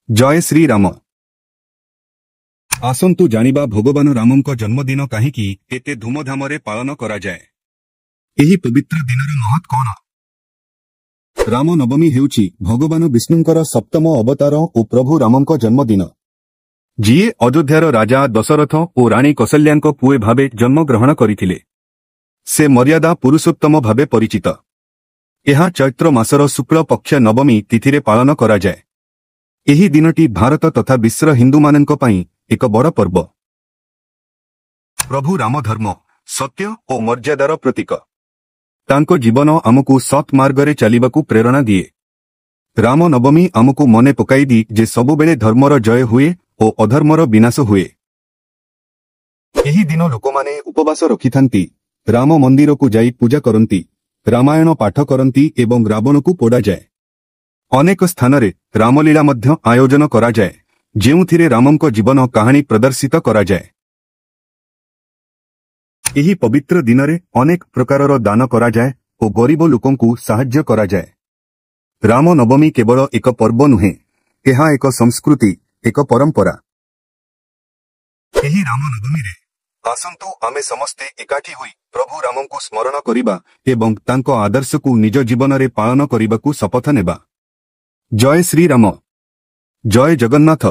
ଜୟ ଶ୍ରୀ ରାମ। ଆସନ୍ତୁ ଜାଣିବା ଭଗବାନ ରାମଙ୍କ ଜନ୍ମଦିନ କାହିଁକି ଏତେ ଧୁମଧାମରେ ପାଳନ କରାଯାଏ। ଏହି ପବିତ୍ର ଦିନର ମହତ୍ କଣ? ରାମ ନବମୀ ହେଉଛି ଭଗବାନ ବିଷ୍ଣୁଙ୍କର ସପ୍ତମ ଅବତାର ଓ ପ୍ରଭୁ ରାମଙ୍କ ଜନ୍ମଦିନ, ଯିଏ ଅଯୋଧ୍ୟାର ରାଜା ଦଶରଥ ଓ ରାଣୀ କୌଶଲ୍ୟାଙ୍କ ପୁଏ ଭାବେ ଜନ୍ମଗ୍ରହଣ କରିଥିଲେ। ସେ ମର୍ଯ୍ୟାଦା ପୁରୁଷୋତ୍ତମ ଭାବେ ପରିଚିତ। ଏହା ଚୈତ୍ର ମାସର ଶୁକ୍ଳ ପକ୍ଷ ନବମୀ ତିଥିରେ ପାଳନ କରାଯାଏ। ଏହି ଦିନଟି ଭାରତ ତଥା ବିଶ୍ୱର ହିନ୍ଦୁମାନଙ୍କ ପାଇଁ ଏକ ବଡ଼ ପର୍ବ। ପ୍ରଭୁ ରାମ ଧର୍ମ, ସତ୍ୟ ଓ ମର୍ଯ୍ୟାଦାର ପ୍ରତୀକ। ତାଙ୍କ ଜୀବନ ଆମକୁ ସତ୍ ମାର୍ଗରେ ଚାଲିବାକୁ ପ୍ରେରଣା ଦିଏ। ରାମ ନବମୀ ଆମକୁ ମନେ ପକାଇଦିଏ ଯେ ସବୁବେଳେ ଧର୍ମର ଜୟ ହୁଏ ଓ ଅଧର୍ମର ବିନାଶ ହୁଏ। ଏହି ଦିନ ଲୋକମାନେ ଉପବାସ ରଖିଥାନ୍ତି, ରାମ ମନ୍ଦିରକୁ ଯାଇ ପୂଜା କରନ୍ତି, ରାମାୟଣ ପାଠ କରନ୍ତି ଏବଂ ରାବଣକୁ ପୋଡ଼ାଯାଏ। ଅନେକ ସ୍ଥାନରେ ରାମଲୀଳା ମଧ୍ୟ ଆୟୋଜନ କରାଯାଏ, ଯେଉଁଥିରେ ରାମଙ୍କ ଜୀବନ କାହାଣୀ ପ୍ରଦର୍ଶିତ କରାଯାଏ। ଏହି ପବିତ୍ର ଦିନରେ ଅନେକ ପ୍ରକାରର ଦାନ କରାଯାଏ ଓ ଗରିବ ଲୋକଙ୍କୁ ସାହାଯ୍ୟ କରାଯାଏ। ରାମ ନବମୀ କେବଳ ଏକ ପର୍ବ ନୁହେଁ, ଏହା ଏକ ସଂସ୍କୃତି, ଏକ ପରମ୍ପରା। ଏହି ରାମ ନବମୀରେ ଆସନ୍ତୁ ଆମେ ସମସ୍ତେ ଏକାଠି ହୋଇ ପ୍ରଭୁ ରାମଙ୍କୁ ସ୍ମରଣ କରିବା ଏବଂ ତାଙ୍କ ଆଦର୍ଶକୁ ନିଜ ଜୀବନରେ ପାଳନ କରିବାକୁ ଶପଥ ନେବା। ଜୟ ଶ୍ରୀ ରାମ, ଜୟ ଜଗନ୍ନାଥ।